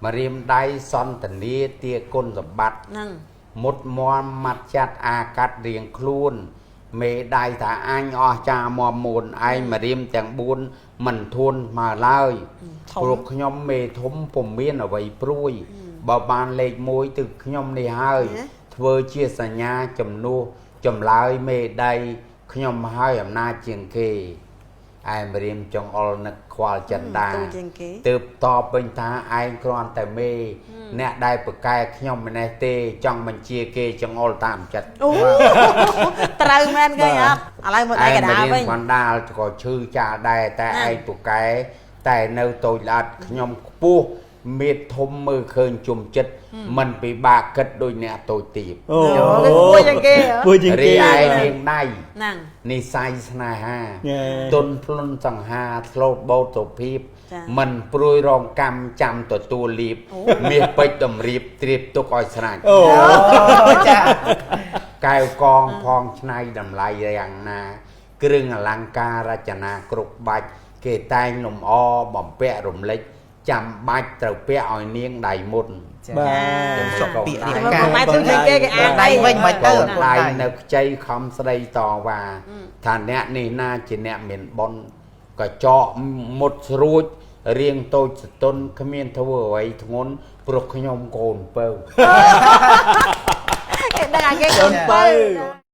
ម្រាមដៃសន្តានាទាគុណសម្បត្តិ ហ្នឹង មុតមមម៉ាត់ចាត់អាកាត់រៀងខ្លួន មេដៃថាអញអស់ចាមមមួនឯងម្រាមទាំង4មិនធួនមកឡើយ ធំ ព្រោះខ្ញុំមេធំពុំមានអ្វីព្រួយបើបានលេខ1ទឺខ្ញុំនេះហើយធ្វើជាសញ្ញាជំនួសចម្លើយមេដៃខ្ញុំហើយអំណាចជាងគេឯម្រាមចង្អុលនឹកខ្វល់ចិន្តា ទូជាងគេ ទើបតបវិញថាឯងគ្រាន់តែមេអ្នកដែលប្រកែខ្ញុំម្នេះទេចង់បញ្ជាគេចង្អុលតាមចិត្ត អូត្រូវមែនគេអត់ឥឡូវមកដៃ ឯង កដាល រៀ វិញ នបណ្ដាលក៏ឈឺចាលដែរតែ ណា ឯងពូកែតែនៅតូចល្អិតខ្ញុំខ្ពស់មៀតធំមើលឃើញជុំចិត្តមិនពិបាកគិតដូចអ្នកតូចទាប អូ គេពួយជាងគេហ៎ ពួយជាង រី គេ ឯនាងដៃ ហ្នឹង និស័យស្នេហា ញ៉ែ ទុនភ្លុនសង្ហាធ្លោតបោតសុភាព ចា មិនព្រួយរងកម្មចាំទទួលលៀបមាសពេជ្រតម្រៀបត្រៀបទុកឲ្យស្រាច់ អូ ចា កែវកងផងឆ្នៃតម្លៃយ៉ាងណា គ្រឿងអលង្ការរចនាគ្រប់បាច់គេតែងលំអបំពាក់រំលេចចាំបាច់ត្រូវពាក់ឲ្យនាងដៃមុន ចា បាទ ជប់ពាក្យរៀប មក ការ ម៉ែទូជាងគេគេអាន ដៃវិញមិនទៅ កូនដៃនៅខ្ចីខំស្ដីតវ៉ាថាអ្នកនេះណាជាអ្នកមានបុណ្យកចកមុតស្រួចរៀងតូចសតុនគ្មានធ្វើអ្វីធ្ងន់ព្រោះខ្ញុំកូនពៅ គេដឹងអាគេ កូនពៅ កូនពៅ